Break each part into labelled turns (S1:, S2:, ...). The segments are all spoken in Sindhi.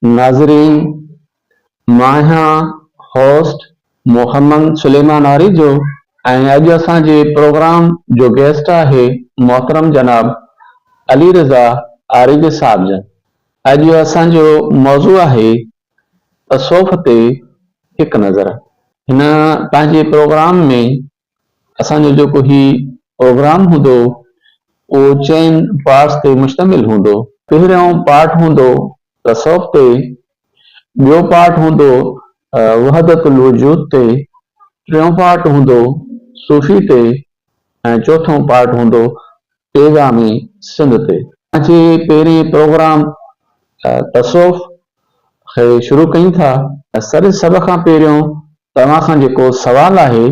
S1: ناظرين مان آهيان هوسٽ محمد سليمان آريجو ۽ اڄ اسان جي پروگرام جو گيسٽ آهي محترم جناب علي رضا آريجي صاحب جن. اڄ اسان جو موضوع آهي تصوف تي هڪ نظر. هن پنهنجي پروگرام ۾ اسان جو جيڪو هي پروگرام هوندو اهو چئن پارٽس تي مشتمل هوندو. پهريون پارٽ هوندو تصوف تي، ٻيو پارٽ هوندو وحدت الوجود تي، ٽيون پارٽ هوندو صوفي تي ۽ چوٿون پارٽ هوندو پيغام سنڌ تي. پنهنجي پهرين پروگرام تصوف کي شروع ڪيون ٿا. سر سڀ کان پهريون توهان کان جيڪو سوال آهي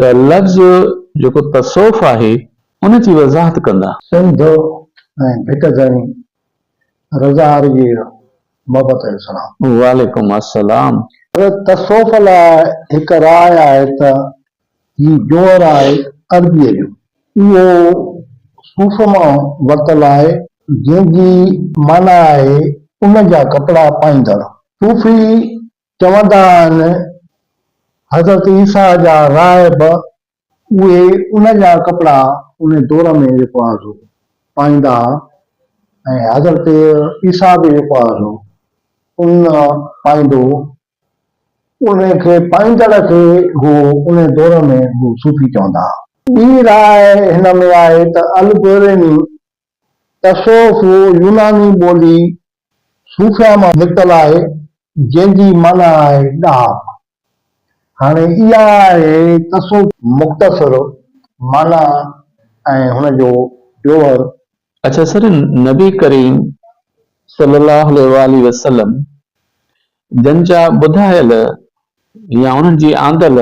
S1: ته لفظ جيڪو تصوف آهي ان جي وضاحت ڪندا.
S2: سنڌ ۽ ڀٽ ڌڻي رضا آريجي محبت جو سلام.
S1: وعليڪم السلام.
S2: تصوف لاء هڪ راء آهي ته هي جوهر آهي عربيء جو. اهو صوف مان ورتل آهي. جنهن جي معنيٰ آهي ان جا ڪپڙا پائيندڙ. صوفي چوندا آهن حضرت عيسيٰ جا راهب اهي ان جا ڪپڙا ان دور ۾ جيڪو آهي سو پائيندا ها ۽ حضرت عيسيٰ به جيڪو آهي سو ان پائيندو هو ان کي پائيندڙ کي هو ان دور ۾ هو صوفي چوندا ها. ٻي راء هن ۾ آهي ته البيروني تصوف يوناني ٻولي صوفيا مان نڪتل آهي، جنهن جي معنيٰ آهي ڏاهپ. هاڻي اها آهي تصوف مختصر معنيٰ ۽ هن جو جوهر.
S1: اڇا سر نبي ڪريم صلي الله عليه واٰله وسلم جن جا ٻڌايل يا انهن جي آندل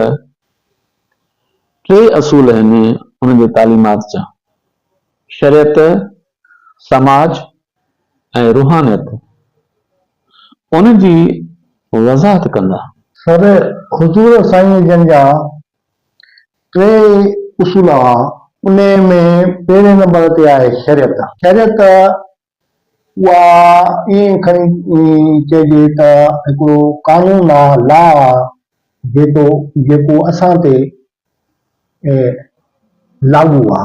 S1: ٽي اصول آهن انهن جي تعليمات جا، شريعت، سماج ۽ روحانيت. انهن جي وضاحت ڪندا.
S2: سر حضور سائين جن جا ٽي اصول هئا، انهي ۾ پهرين نمبر تي آهي شريعت. شريعت اها ائين کڻي چئجي ته هڪڙو قانون آ، لا آ، جيڪو جيڪو اسان تي لاڳو آ.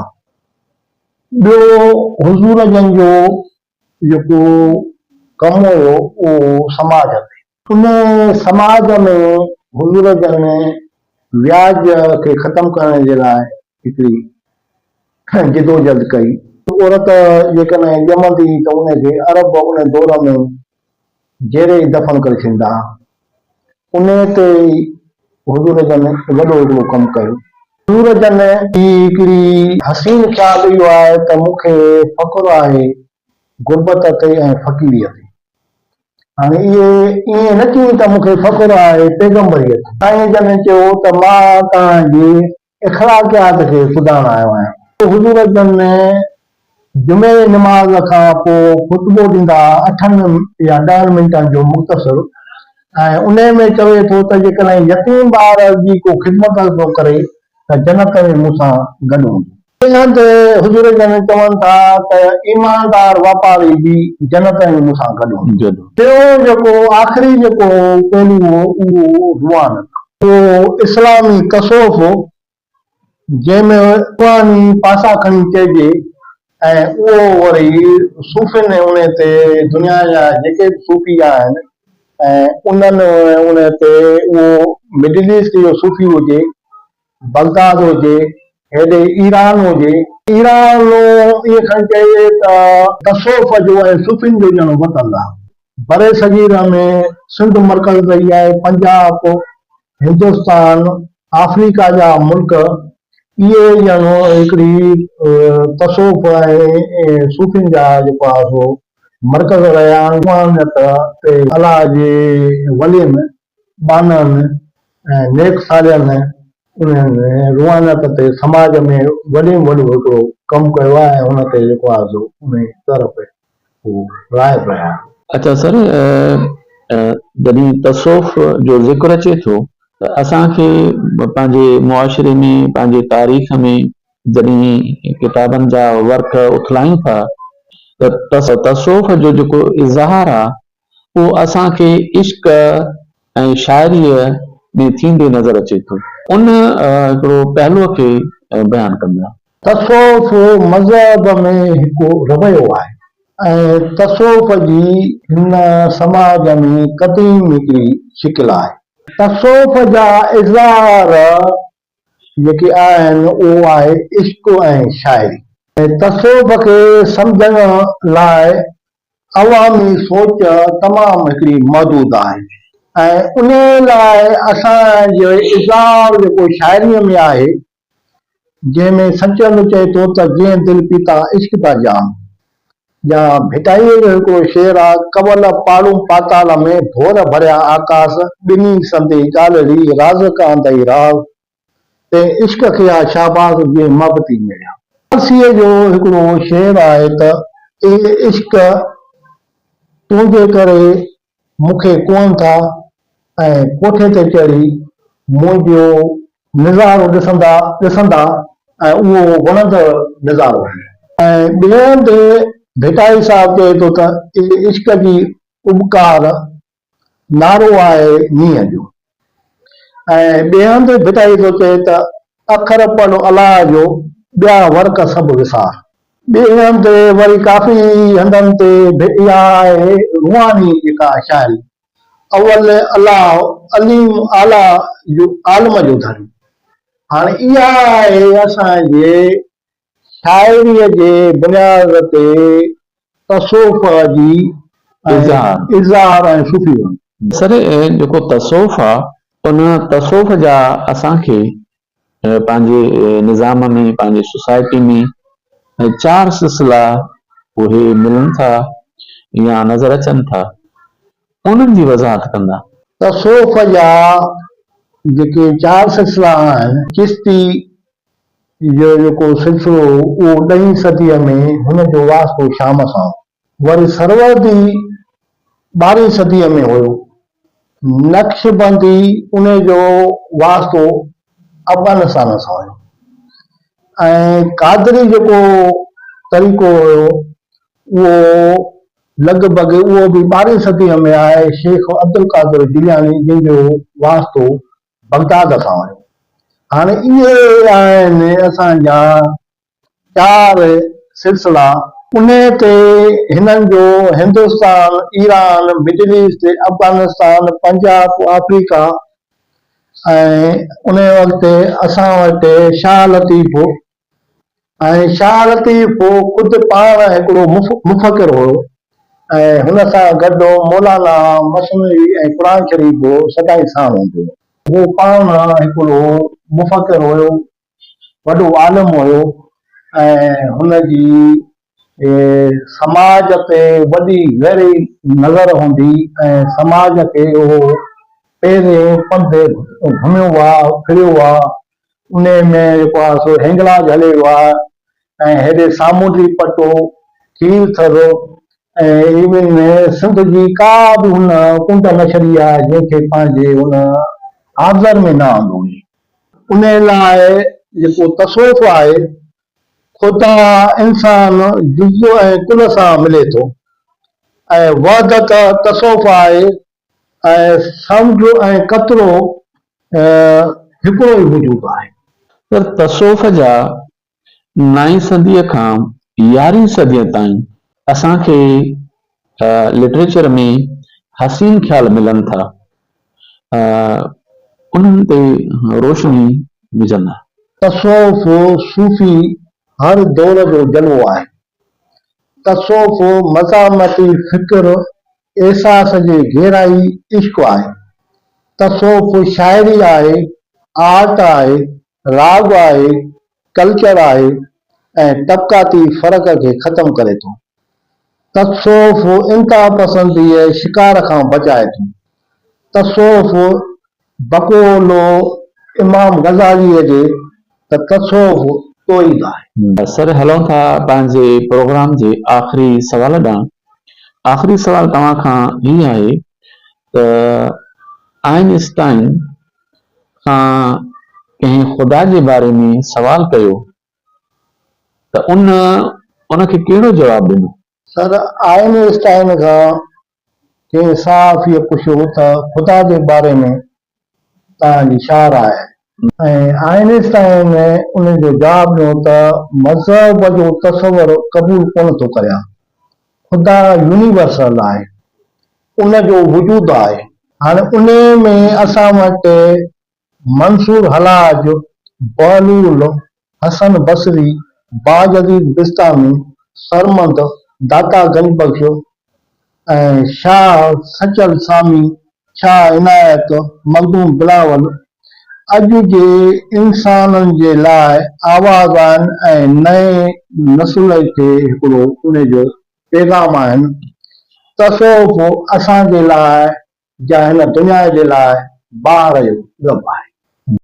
S2: ٻيو حضور جن جو جيڪو ڪم هيو اهو سماج تي. ان سماج ۾ حضور جن وياج کي ختم ڪرڻ جي لاء هڪڙي جدوجھد ڪئي. عورت جيڪڏهن ڄمندي ته ان کي عرب ان دور ۾ جيئري ئي دفن ڪري ڇڏيندا ها. انهيء تي ئي حضور جن وڏو هڪڙو ڪم ڪيو. حضور جن جي هڪڙي حسين خيال اهو آهي ته مون کي فخر آهي غربت تي ۽ فقيريء تي. هاڻي اهي ائين نه چئين ته مون کي فخر آهي پيغمبريء تي. سائين جن چيو ته مان توهان جي اخلاقيات کي سڌارڻ آيو آهيان. حضور جن جمعي جي نماز کان پوء خطبو ڏيندا ها اٺن يا ڏهن منٽن جو مختصر ۽ انهي ۾ چوي ٿو ته جيڪڏهن يتيم ٻار جي ڪو خدمت ٿو ڪري ته جنت ۾ مون سان گڏ هوندو. ٻئي هنڌ حضور جن چون ٿا ته ايماندار واپاري به جنت ۾ مون سان گڏ هوندو. ٽيون جيڪو آخري جيڪو پهلو هو اهو هو روحانيت. اهو اسلامي تصوف هو، جنهن ۾ روحاني پاسا کڻي چئجي ۽ اهو وري صوفين انهي تي دنيا جا جيڪي به صوفي آهن ۽ انهن انهي تي اهو مڊل ايسٽ جو صوفي هجي، بغداد هجي، هيڏي ايران هجي. ايران ائين کڻي چئجي ته تصوف جو ۽ صوفين جو ڄڻ وطن آهي. برصغير ۾ سنڌ مرڪز رهي آهي، پنجاب، هندستان، آفريڪا جا ملڪ اهي ڄڻ هڪڙي تصوف ۽ صوفين جا جيڪو آهي سو مرڪز رهيا آهن. روحانيت تي الله جي ولين، ٻانهن ۽ نيڪ صالحن انهن روحانيت تي سماج ۾ وڏي ۾ وڏو هڪڙو ڪم ڪيو آهي ۽ ان تي جيڪو آهي سو انهي طرف هو راغب رهيا.
S1: اڇا سر جڏهن تصوف جو ذڪر اچي ٿو ته اسان کي پنهنجي معاشري ۾ پنهنجي تاريخ ۾ جڏهن ڪتابن جا ورق اٿلايون ٿا ته تصوف جو جيڪو اظهار آ. اهو اسان کي عشق ۽ شاعريء ۾ ٿيندي نظر اچي ٿو. ان هڪڙو پهلوء کي بيان ڪندا.
S2: تصوف مذهب ۾ هڪ رويو آهي ۽ تصوف جي هن سماج ۾ قديم هڪڙي شڪل آهي. تصوف جا اظهار جيڪي آهن اهو آهي عشق ۽ شاعري. تصوف کي سمجهڻ لاء عوامي سوچ تمام هڪڙي محدود آهي ۽ انهي لاء اسان جو اظهار جيڪو شاعريء ۾ آهي جنهن ۾ سچل چئي ٿو ته جنهن دل پيتا عشق دا جام يا ڀٽائيء جو هڪڙو شعر آ، ڪنول پاڙون پاتال ۾، ڀور ڀريا آڪاس، ٻنهي سندي ڳالهڙي، رازق آندئي راز، تنهن عشق کي آ شاباس، جنهن محبتي ميڙيا. فارسيء جو هڪڙو شعر آهي ته، اي عشق تنهنجي ڪري مون کي ڪوئن ٿا ۽ ڪوٺي تي چڙهي منهنجو نظارو ڏسندا ڏسندا ۽ اهو وڻندڙ نظارو آهي. ۽ ٻئي هنڌ ڀٽائي صاحب چئي ٿو ته اي عشق جي اٻڪار نعرو آهي نينهن جو. ۽ ٻئي هنڌ ڀٽائي ٿو چئي ته اکر پڙهه الله جو، ٻيا ورق سڀ وسار. ٻئي هنڌ وري ڪافي هنڌن تي به اها آهي روحاني جيڪا شاعري، اول الله عليم اعليٰ جو عالم جو ڌڻي. هاڻي اها آهي اسان جي شاعريء جي بنياد تي تصوف جي اظهار ۽ صوفي هئڻ.
S1: سر جيڪو تصوف آ ان تصوف جا اسان کي پنهنجي نظام ۾ پنهنجي سوسائٽي ۾ چار سلسلا اهي ملن ٿا يا نظر اچن ٿا انهن جي وضاحت ڪندا.
S2: تصوف جا جيڪي چار سلسلا آهن، چشتي جو جيڪو سلسلو هو اهو ڏهين صديء ۾ هن جو واسطو شام سان هو. وري سهروردي ٻارهين صديء ۾ هيو. نقشبندي ان جو واسطو افغانستان سان هيو ۽ قادري جيڪو طريقو هيو اهو لڳ ڀڳ اهو به ٻارهين صديء ۾ آهي شيخ عبدالقادر جيلاني جنهن جو واسطو بغداد کان هيو. هاڻي اهي آهن اسان جا چار سلسلا. انهي تي هنن جو Hindustan, Iran, Middle East, Afghanistan, Punjab, Africa ۽ انهي وقت اسان وٽ شاهه لطيف ۽ شاهه لطيف خود پاڻ هڪڙو مفڪر هيو ۽ هن سان گڏ مولانا مثنوي ۽ قرآن شريف به سدائين ساڻ هوندو هو. هو پاڻ هڪڙو مفڪر هيو، وڏو عالم هيو ۽ هن جي سماج تي وڏي گهري نظر هوندي ۽ سماج کي اهو پهرين پنڌ گهميو آ، ڦريو آ، انهيء ۾ جيڪو آهي سو هنگلاج هلي ويو آهي ۽ هيڏي سامونڊي پٽو، کير ٿر ۽ ايون سنڌ جي ڪا به هن ڪنڊ نه ڇڏي آهي جنهن کي پنهنجي هن حافظن ۾ نه آندو هجي. انهيء لاء جيڪو تصوف آهي، خدا انسان جزو ۽ ڪل سان ملي ٿو ۽ وحدت تصوف آهي ۽ سمجهه ۽ قطرو هڪڙو ئي وجود آهي.
S1: پر تصوف جا نائين صديء کان يارهين صديء تائين اسان کي لٽريچر ۾ حسين خيال ملن ٿا، انهن تي روشني وجهندا.
S2: تصوف صوفي هر دور جو جلوو آهي. تصوف مزاحمتي فڪر احساس جي گهرائي عشق آهي. تصوف شاعري آهي، آرٽ آهي، راڳ آهي، ڪلچر آهي ۽ طبقاتي فرق کي ختم ڪري ٿو. تصوف انتهاپسنديء شڪار کان بچائي ٿو. تصوف بقول امام غزاليء جي ته تصوف توحيد آهي.
S1: سر هلون ٿا پنهنجي پروگرام جي آخري سوال ڏانهن. آخري سوال توهان کان هي آهي ته آئن اسٽائن کان ڪنهن خدا جي باري ۾ سوال ڪيو ته ان ان کي ڪهڙو جواب ڏنو؟
S2: سر آئن اسٽائن کان ڪنهن صحافيء پڇيو ته خدا جي باري ۾ توهان جي ڇا راء آهي؟ ۽ آئنسٽائن ان جو جواب ڏنو ته مذهب جو تصور قبول ڪونه ٿو ڪريان. خدا يونيورسل آهي، ان جو وجود آهي. هاڻي انهيء ۾ اسان وٽ منصور حلاج، بهلول، حسن بصري، بايزيد بسطامي، سرمد، داتا گنج بخش ۽ شاهه سچل سامي، شاهه عنايت، مخدوم بلاول اڄ جي انسانن جي لاء آواز آهن ۽ نئين نسل کي هڪڙو ان جو پيغام آهن. تصوف اسان جي لاء جا هن دنيا جي لاء باهه جو ڳڀ آهي.